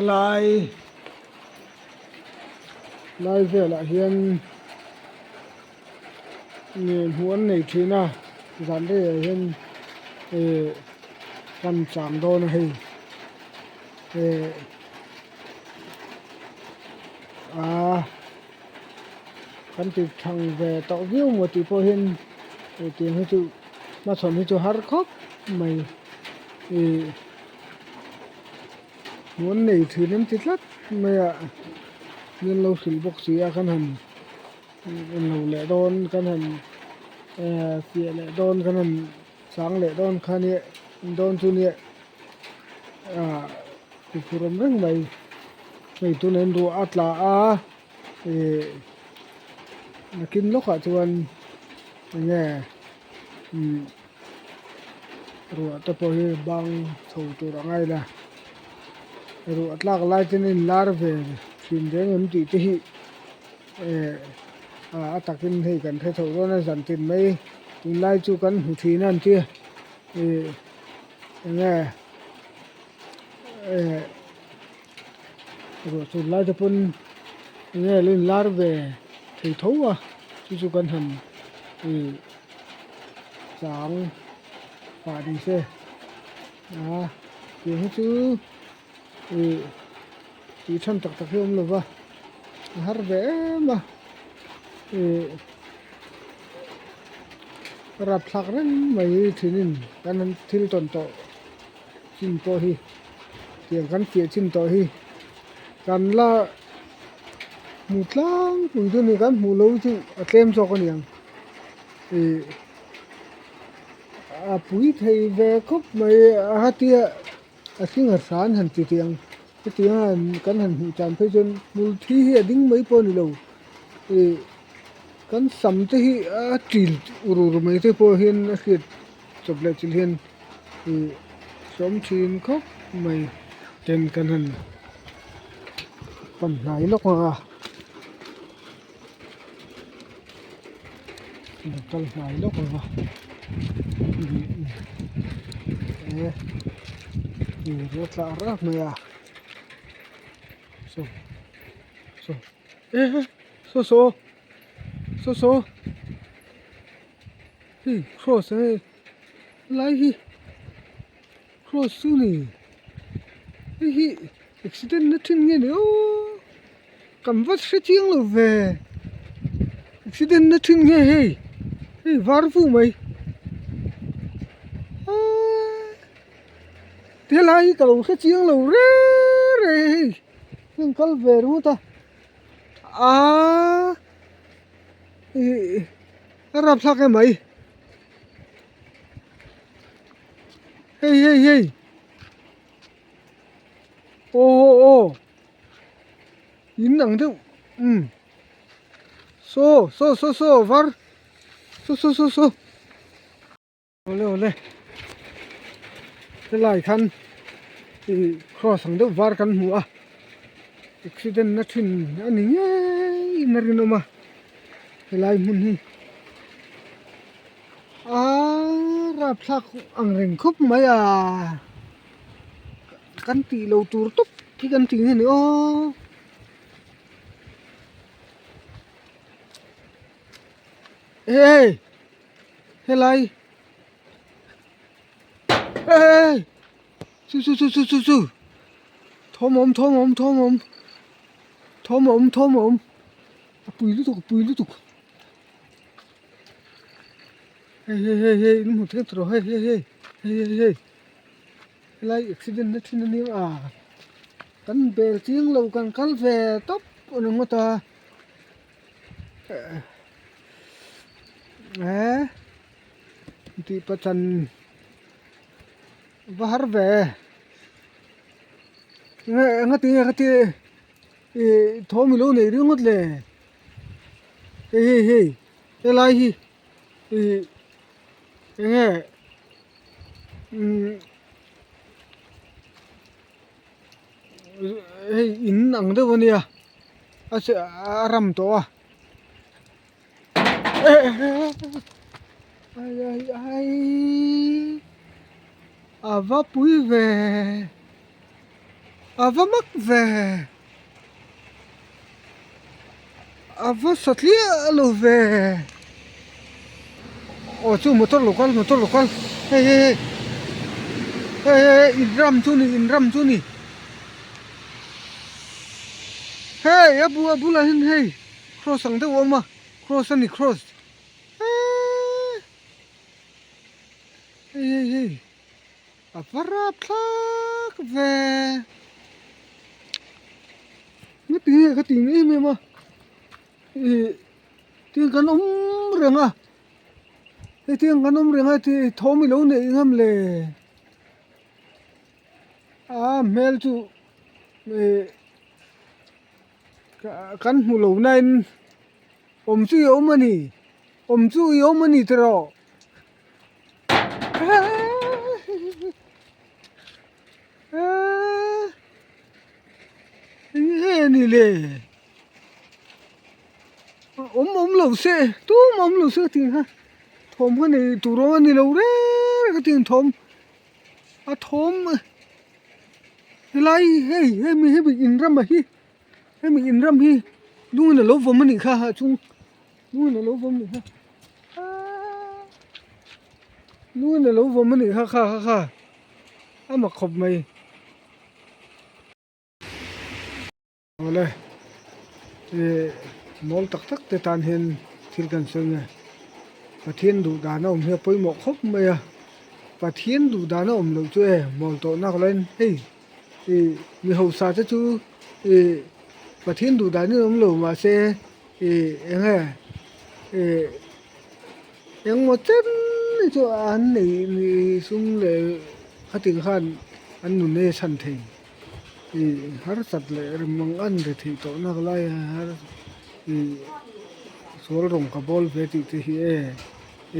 Helai lai velah hian hmuh an nei thin a zan reiah hian ihh kan cham dawn a hei ihh aa kan ti thang ve tawh viau maw tih pawh hian hetiang hi chu hmachhawn hi chu har khawp mai ihh hmuh an nei thin an ti tlat mai a min lo hrilh bawk si a kan han lo leh dawn kan han ehh fiah leh dawn kan han chang leh dawn kha nia dawn chu nia ah huphurh awm reng mai hei tunah hian ruah a tla a ih nakin lawkah chuan enge umm ruah te pawh hi bang chho tur a ngai la ruah tlak lai te hian lar ve thin reng em tih te hi eh a takin hei kan hre chho dawn a zan tin mai tunlai chu kan hmu thin a an tia ih enge eh ruah chhun lai te pawn enge lo in lar ve thei tho a chu chu kan han ih chang pah ni se a tih hi chu ih tih than tak tak hi a awm lo va a har ve em a ih rapthlak reng mai thinin kan han thil tawn tawh chin pawh hi tiang kan fiah chin tawh hi kan la hmu tlangpui chu a ni kan hmuh loh chu a tlem zawk a ni ang ih a pui thei ve khawp mai a hatia a hring a hran han ti teh ang hetiang a kan han hmuh tan phei chuan hmul thi hi a ding mai pawh a ni lo ih kan sam te hi a til ur ur mai te pawh hian a hriat chawp leh chilh hian ih sawm thin khawp mai ten kan han pan hnai lawk ang a kal hnai lawk ang a e ih a tla rap mai a saw saw e saw saw saw saw hei cross enge lai hi cross chu ni hei hi accident na thin nge ni aw kan va hre chiang lo ve accident na thin nge hei hei var fu mai aaa helai hi ka lo hre chiang lo reng reng a hei heng kal ve ringawt a aaa ih a rapthlak emai hei hei hei aw aw aw in ang deuh umm saw saw saw saw var saw saw saw saw awle awle helai khan ih cross ang deuh var kan hmu a accident na thin a ni ngei in a rinawm a helai hmun hi aaa rapthlak ang reng khawp mai a kan tih loh tur tawp hi kan tih nge ni aw. Hey helai hey chu chu chu chu chu chu thawm a awm thawm a awm thawm a awm thawm a awm thawm a awm a pui lutuk a pui lutuk hei hei hei hei in hmu thei tawh hei hei hei hei hei hei helai accident na thin ania a kan bel chiang lo kan kal ve tawp a ni ngawt a. Eh tih pachan va har ve nge enga tinge ka ti ih thawm ilo nei ringawt le hei hei hei helai hi ih enge umm hei in ang deuh ania a a ram tawh a ai ai ai a va pui ve. A va mak ve a va satliah lo ve aw chu motor lo kal motor lo kal hei hei hei hei hei in ram chu ni in ram chu ni hei a bu a bulah hian hei cross ang deuh a awm a cross a ni cross eee hei hei hei. A va rap thlak ve. Nga ti nge ka ti em em a ih tiang kan awm reng a hetiang kan awm reng a tih thawm i lo neih ngam le a hmel chu ih kan hmu lo na in awm chu i awm a ni awm chu i awm a ni tiraw. Enge ni le awm awm lo se tum awm lo se ka tih kha thawm kha nei tur awm a ni lo reng ka tih ang thawm a thawm helai hei hemi hemi inram a hi hemi inram hi lungin a lo vawm a nih kha a chung. Lungin a lo vawm a nih kha lungin a lo vawm a nih kha kha kha kha a mak khawp mai awle ih mawl tak tak te tan hian thil kan sawi nge Pathian duh dan a awm hi a pawimawh khawp mai a Pathian duh dan a awm loh chu e mawl tawh nak laiin hei ih mi hausa te chu ih Pathian duh danin awm lo mahse. Ih eng nge ih engmaw chen hi chu an nei ni sum leh khatin khan an nun e chhan thei ih harsat leh rem ang an ri theih tawh nak lai a har ih sual rawng ka bawl ve tih te hi e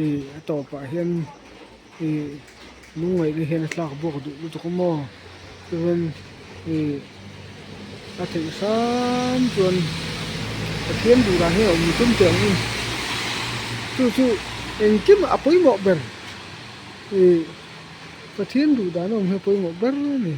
ih a tawpah hian ih lungngaihna hian a tlak buak duh lutuk a maw chuan ih a theih hram chuan Pathian duh dan hi a awm tum teh ang u chu chu engkim a pawimawh ber ih Pathian duh dan a awm hi a pawimawh ber a ni.